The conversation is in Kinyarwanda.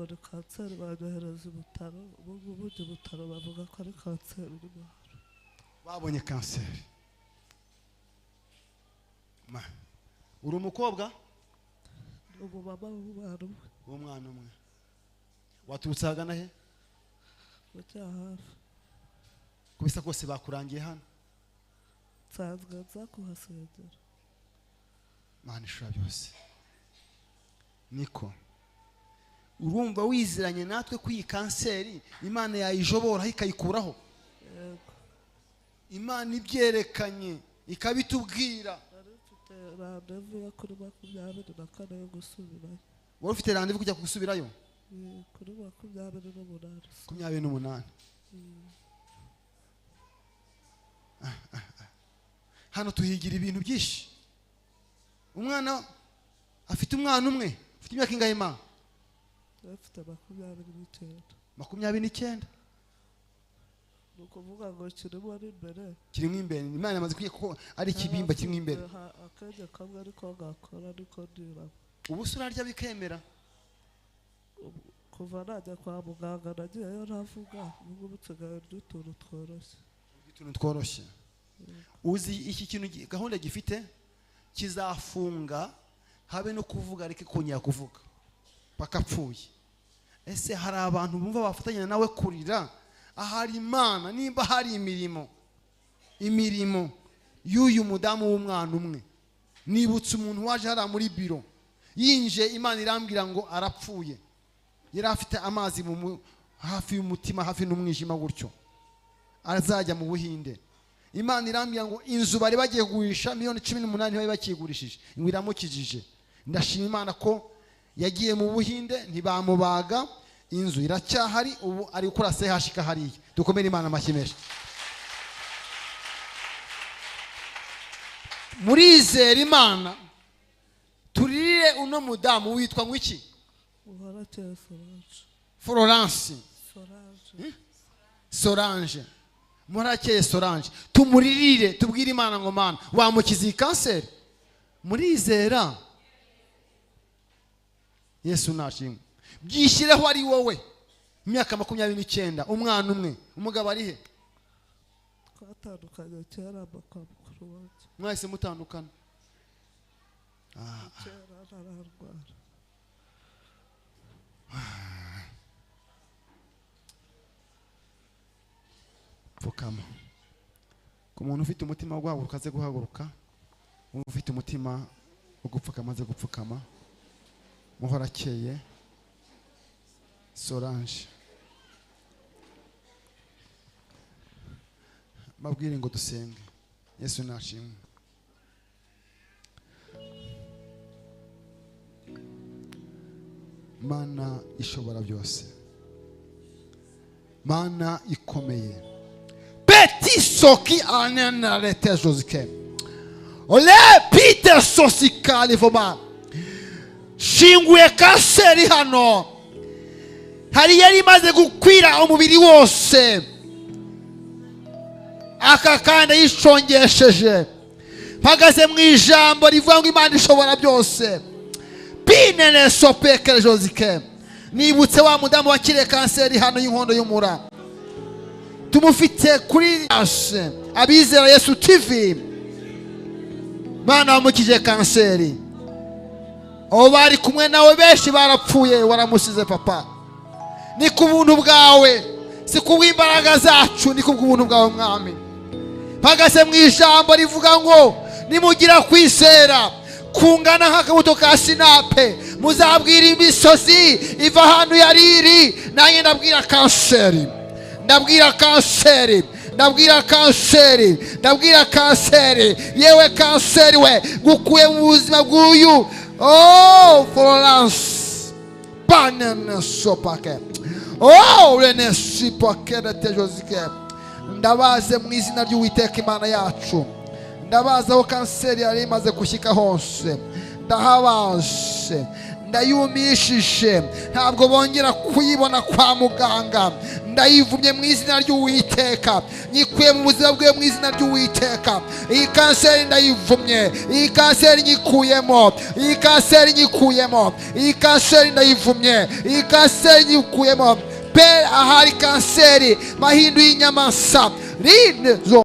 ngo ni kanseri, banyohereza ibitaro. Ubu ngubu ndi butaro, bavuga ko ari kanseri irimo hano. Babonye kanseri. Ma, uri umukobwa? Ni umumama w'umwana umwe. W'umwana umwe. Waturutse ahagana he? Mu Cyahafi. Kubisa kose bakurangiye hano? Nsanzwe nza kuhasengera. Mana ishobora byose, niko urumva wiziranye natwe ko iyi kanseri Imana yayijoboraho ikayikuraho? Yego. Imana ibyerekanye ikabitubwira. Nari mfite randevu yo kuri 24 yo gusubirayo. Wari ufite randevu kujya gusubirayo? Kuri 28. 28. Hano tuhigira ibintu byinshi. Umwana afite umwana umwe, ufite imyaka ingahe ma? Afite 29. 29. Ni ukuvuga ngo kirimo ari imbere. Kirimo imbere. Imana yamaze kwiga ko ari ikibimba kirimo imbere. Akenge kamwe ariko gakora ariko ndiramo. Ubu se urarya bikemera? Kuva najya kwa muganga nagiyeyo ntavuga, ubu ngubu nsigaye ndya utuntu tworoshye. Utuntu tworoshye. Uzi iki kintu gahunda gifite kizafunga habe no kuvuga, areke kongera kuvuga paka apfuye. Ese hari abantu bumva bafatanya nawe kurira? Ahari Imana, nimba hari imirimo y'uyu mudamu w'umwana umwe. Nibutse umuntu waje hariya muri biro yinje, Imana irambwira ngo arapfuye. Yari afite amazi hafi y'umutima, hafi n'umwijima gutyo, azajya mu Buhinde. Imana irambwira ngo inzu bari bagiye kugurisha miliyoni 18 ntibari bakigurishije, ngo iramukijije. Ndashima Imana ko yagiye mu Buhinde ntibamubaga, inzu iracyahari, ubu ari gukora CHK hariya. Dukomere Imana amashyi menshi. Murizera Imana, turirire uno mudamu witwa ngwiki? Muhorakeye Solange. Florence. Solange. Solange. Muhorakeye Solange. Tumuririre, tubwire Imana ngo Mana wamukiza iyi kanseri. Murizera Yesu nashimwe. Byishyireho ari wowe. Imyaka 29, umwana umwe, umugabo ari he? Twatandukanye kera kwa mukuru wanjye. Mwahise mutandukana? Kera ntararwara. Pfukama. Ku muntu ufite umutima wo guhaguruka aze guhaguruka, ufite umutima wo gupfukama aze gupfukama. Muhorakeye Solange. Mabwire ngo dusenge. Yesu nashimwe. Mana ishobora byose, Mana ikomeye, Petit soki ananarete josike ole Peter sosikali voma shinguye kanseri hano hari yari imaze gukwira umubiri wose, aka kandi yishongesheje. Mpagaze mu ijambo rivuga ngo Imana ishobora byose. Pinene sopekere josike. Nibutse wa mudamu wakiriye kanseri hano y'inkondo y'umura, tumufite kuri Abizera Yesu TV. Mana wamukije kanseri, abo bari kumwe nawe benshi barapfuye, waramusize papa. Ni ku buntu bwawe, si ku bw'imbaraga zacu, ni ku bw'ubuntu bwawe Mwami. Mpagaze mu ijambo rivuga ngo nimugira kwizera kungana nk'akabuto ka sinape, muzabwira imisozi iva ahantu yari iri. Nanjye ndabwira kanseri, ndabwira kanseri, ndabwira kanseri, ndabwira kanseri. Yewe kanseri we, gukuye mu buzima bw'uyu oh Florence banana sopake oh rene sipake rete. Ndabaze mu izina ry'Uwiteka Imana yacu, ndabaza aho kanseri yari imaze gushyika hose, ndahabaze, ndayumishije, ntabwo bongera kuyibona kwa muganga. Ndayivumye mu izina ry'Uwiteka, nyikuye mu buzima bwe mu izina ry'Uwiteka. Iyi kanseri ndayivumye, iyi kanseri nyikuyemo, iyi kanseri nyikuyemo, iyi kanseri ndayivumye, iyi kanseri nyikuyemo. Pe ahari kanseri mahindu y'inyamasa rine zo.